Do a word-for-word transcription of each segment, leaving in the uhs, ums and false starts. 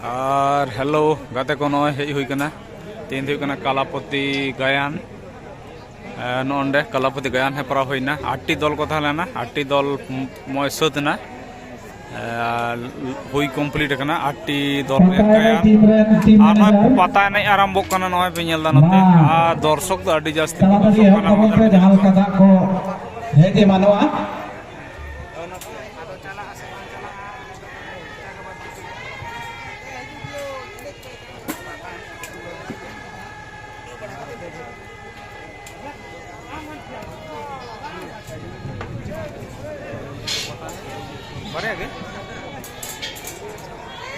ᱟᱨ hello ᱜᱟᱛᱮ ᱠᱚ, ᱱᱚᱜᱼᱚᱭ ᱦᱮᱡ ᱦᱩᱭ ᱠᱟᱱᱟ᱾ ᱛᱮᱦᱮᱧ ᱫᱚ ᱦᱩᱭᱩᱜ ᱠᱟᱱᱟ ᱠᱟᱞᱟᱯᱚᱛᱤ ᱜᱟᱭᱟᱱ᱾ ᱮ, ᱱᱚᱜᱼᱚ ᱱᱚᱸᱰᱮ ᱠᱟᱞᱟᱯᱚᱛᱤ ᱜᱟᱭᱟᱱ ᱦᱮᱯᱨᱟᱣ ᱦᱩᱭᱱᱟ᱾ ᱟᱴᱴᱤ ᱫᱚᱞ ᱠᱚ ᱛᱟᱦᱮᱸ ᱞᱮᱱᱟ, ᱟᱴᱴᱤ ᱫᱚᱞ ᱢᱚᱭ ᱥᱟᱹᱛ ᱮᱱᱟ᱾ ᱮ, ᱦᱩᱭ ᱠᱚᱢᱯᱞᱤᱴ ᱟᱠᱟᱱᱟ ᱟᱴᱴᱤ ᱫᱚᱞ ᱨᱮᱭᱟᱜ ᱜᱟᱭᱟᱱ᱾ ᱟᱨ ᱱᱚᱜᱼᱚᱭ ᱯᱟᱛᱟ ᱮᱱᱮᱡ ᱟᱨᱟᱢᱵᱷᱚᱜ ᱠᱟᱱᱟ, ᱱᱚᱜᱼᱚᱭ ᱯᱮ ᱧᱮᱞ ᱮᱫᱟ ᱱᱚᱛᱮ᱾ ᱟᱨ ᱫᱚᱨᱥᱚᱠ ᱫᱚ ᱟᱹᱰᱤ ᱡᱟᱹᱥᱛᱤ ᱠᱚ ᱫᱚᱨᱥᱚᱠ ᱠᱟᱱᱟ᱾ ᱡᱟᱦᱟᱸ ᱞᱮᱠᱟ ᱫᱟᱜ ᱠᱚ ᱦᱮᱡ ᱮᱢᱟᱱᱚᱜᱼᱟ᱾ ᱵᱟᱨᱭᱟ ᱜᱮ?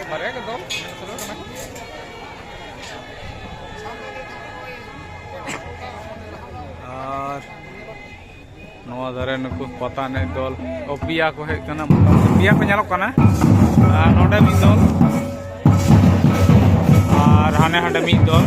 ᱵᱟᱨᱭᱟ ᱜᱮ ᱫᱚᱞ? ᱟᱨ ᱱᱚᱣᱟ ᱫᱷᱟᱨᱮ ᱱᱩᱠᱩ ᱯᱟᱛᱟ ᱮᱱᱮᱡ ᱫᱚᱞ, ᱚ, ᱯᱮᱭᱟ ᱠᱚ ᱦᱮᱡ ᱠᱟᱱᱟ, ᱢᱚᱴᱟᱢᱩᱴᱤ ᱯᱮᱭᱟ ᱠᱚ ᱧᱮᱞᱚᱜ ᱠᱟᱱᱟ᱾ ᱟᱨ ᱱᱚᱰᱮ ᱢᱤᱫ ᱫᱚᱞ, ᱟᱨ ᱦᱟᱱᱮ ᱦᱟᱸᱰᱮ ᱢᱤᱫ ᱫᱚᱞ᱾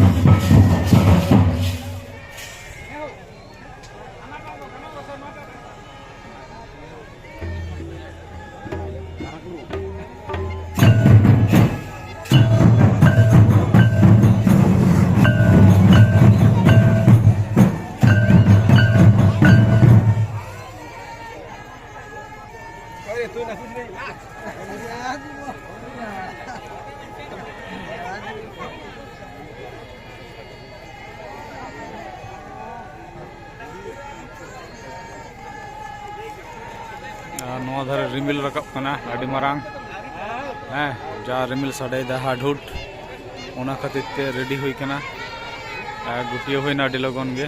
ᱟᱨ ᱱᱚᱣᱟ ᱫᱷᱟᱨᱮ ᱨᱤᱢᱤᱞ ᱨᱟᱠᱟᱵ ᱠᱟᱱᱟ ᱟᱹᱰᱤ ᱢᱟᱨᱟᱝ᱾ ᱦᱮᱸ, ᱡᱟ ᱨᱤᱢᱤᱞ ᱥᱟᱰᱮᱭᱮᱫᱟ ᱦᱟᱰᱦᱩᱰ, ᱚᱱᱟ ᱠᱷᱟᱹᱛᱤᱨ ᱛᱮ ᱨᱮᱰᱤ ᱦᱩᱭ ᱠᱟᱱᱟ᱾ ᱟᱨ ᱜᱩᱴᱭᱟᱹᱣ ᱦᱩᱭᱱᱟ ᱟᱹᱰᱤ ᱞᱚᱜᱚᱱ ᱜᱮ᱾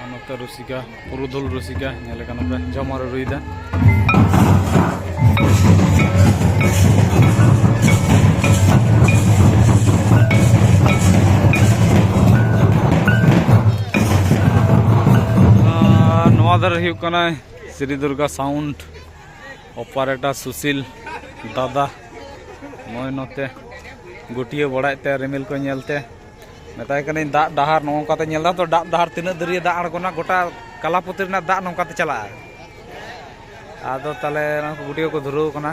ᱟᱨ ᱱᱚᱛᱮ ᱨᱩᱥᱤᱠᱟ, ᱯᱩᱨᱩᱫᱷᱩᱞ ᱨᱩᱥᱤᱠᱟ, ᱧᱮᱞᱮ ᱠᱟᱱᱟ ᱯᱮ, ᱡᱷᱟᱢᱟᱨ ᱮ ᱨᱩᱭᱫᱟ᱾ ᱟᱨ ᱱᱚᱣᱟ ᱫᱷᱟᱨᱮ ᱦᱩᱭᱩᱜ ᱠᱟᱱᱟ ᱥᱨᱤ ᱫᱩᱨᱜᱟ ᱥᱟᱣᱩᱱᱰ ᱚᱯᱟᱨᱮᱴᱟᱨ ᱥᱩᱥᱤᱞ ᱫᱟᱫᱟ᱾ ᱱᱚᱜᱼᱚᱭ ᱱᱚᱛᱮ ᱜᱩᱴᱭᱟᱹ ᱵᱟᱲᱟᱭᱮᱫ ᱛᱮ ᱨᱤᱢᱤᱞ ᱠᱚ ᱧᱮᱞᱛᱮ ᱢᱮᱛᱟᱭ ᱠᱟᱹᱱᱟᱹᱧ, ᱫᱟᱜ ᱰᱟᱦᱟᱨ ᱱᱚᱜᱼᱚ ᱱᱚᱝᱠᱟᱛᱮ ᱧᱮᱞ ᱫᱟ ᱛᱚ, ᱫᱟᱜ ᱰᱟᱦᱟᱨ ᱛᱤᱱᱟᱹᱜ ᱫᱟᱹᱨᱭᱟᱹ ᱫᱟᱜ ᱟᱬᱜᱚᱱᱟ, ᱜᱚᱴᱟ ᱠᱟᱞᱟᱯᱚᱛᱤ ᱨᱮᱱᱟᱜ ᱫᱟᱜ ᱱᱚᱝᱠᱟᱛᱮ ᱪᱟᱞᱟᱜᱼᱟ᱾ ᱟᱫᱚ ᱛᱟᱦᱞᱮ ᱚᱱᱟ ᱠᱚ ᱜᱩᱴᱭᱟᱹ ᱠᱚ ᱫᱷᱩᱨᱟᱹᱣ ᱠᱟᱱᱟ᱾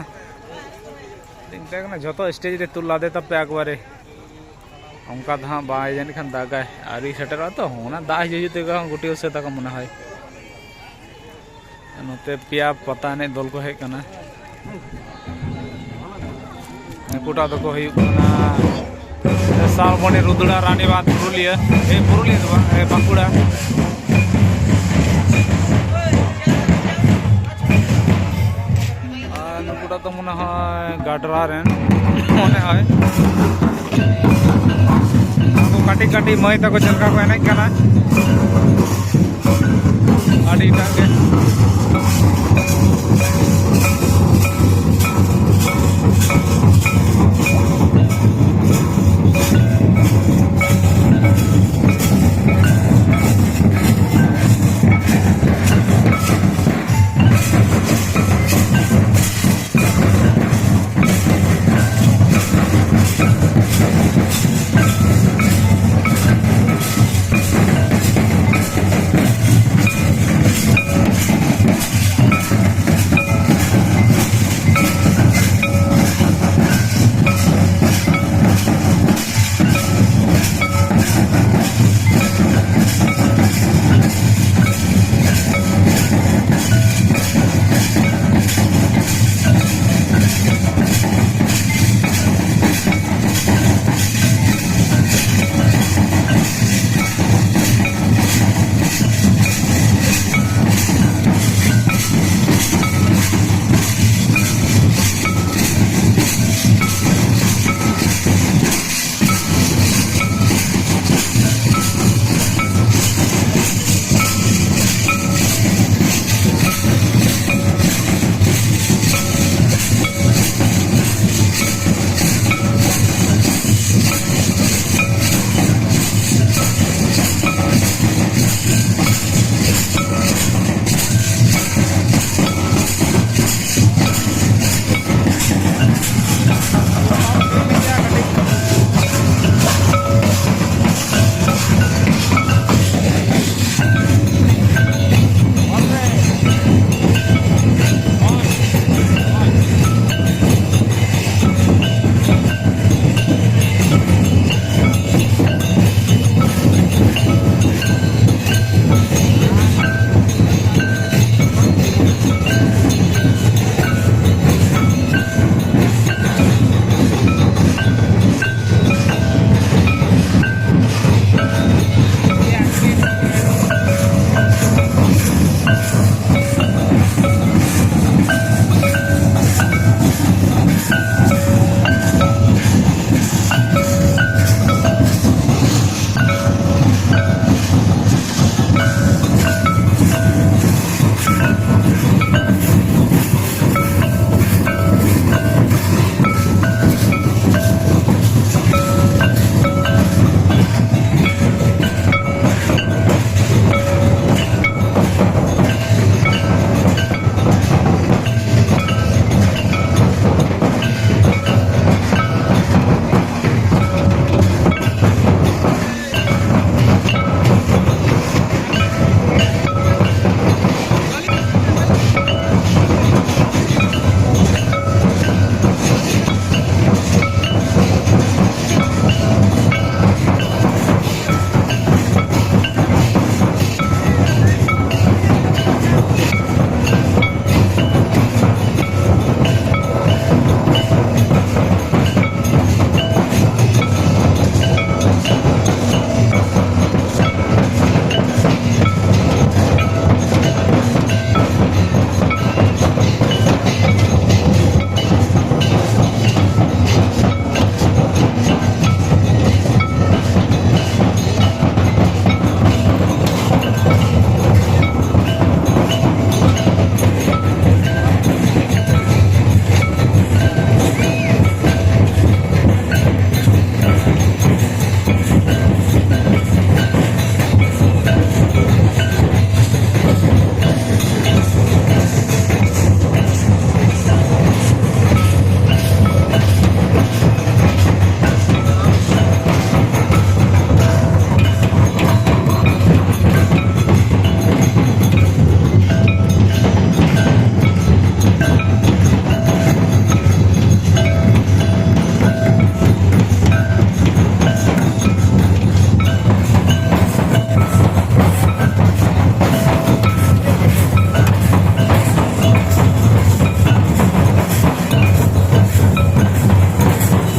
ᱢᱮᱛᱟᱭ ᱠᱟᱱᱟ ᱡᱷᱚᱛᱚ ᱥᱴᱮᱡᱽ ᱨᱮ ᱛᱩᱫ ᱞᱟᱫᱮ ᱛᱟᱯᱮ ᱮᱠᱵᱟᱨᱮ᱾ ᱚᱱᱠᱟ ᱫᱚ ᱦᱟᱸᱜ ᱵᱟᱭ ᱡᱟᱹᱱᱤᱡ ᱠᱷᱟᱱ ᱫᱟᱜᱟᱭ, ᱟᱹᱣᱨᱤ ᱥᱮᱴᱮᱨᱚᱜᱼᱟ ᱛᱚ, ᱚᱱᱟ ᱫᱟᱜ ᱦᱤᱡᱩᱜ ᱦᱤᱡᱩᱜ ᱛᱮᱜᱮ ᱦᱟᱸᱜ ᱜᱩᱴᱭᱟᱹᱣ ᱥᱟᱹᱛ ᱟᱠᱚ ᱢᱚᱱᱮ ᱦᱚᱭ᱾ ᱱᱚᱛᱮ ᱯᱮᱭᱟ ᱯᱟᱛᱟ ᱮᱱᱮᱡ ᱫᱚᱞ ᱠᱚ ᱦᱮᱡ ᱠᱟᱱᱟ᱾ ᱱᱩᱠᱩᱴᱟᱜ ᱫᱚᱠᱚ ᱦᱩᱭᱩᱜ ᱠᱟᱱᱟ ᱥᱟᱞᱵᱚᱱᱤ, ᱨᱩᱫᱽᱲᱟ, ᱨᱟᱱᱤᱵᱟᱸᱫᱷ, ᱯᱩᱨᱩᱞᱤᱭᱟᱹ, ᱮ, ᱯᱩᱨᱩᱞᱤᱭᱟᱹ ᱫᱚ ᱵᱟᱝ, ᱮ, ᱵᱟᱸᱠᱩᱲᱟ᱾ ᱟᱨ ᱱᱩᱠᱩᱴᱟᱜ ᱫᱚ ᱢᱚᱱᱮ ᱦᱚᱭ ᱜᱟᱰᱨᱟ ᱨᱮᱱ, ᱢᱚᱱᱮ ᱦᱚᱭ᱾ ᱩᱱᱠᱩ ᱠᱟᱹᱴᱤᱡ ᱠᱟᱹᱴᱤᱡ ᱢᱟᱹᱭ ᱛᱟᱠᱚ ᱪᱮᱫ ᱞᱮᱠᱟ ᱠᱚ ᱮᱱᱮᱡ ᱠᱟᱱᱟ, ᱟᱹᱰᱤᱴᱟᱜ ᱜᱮ᱾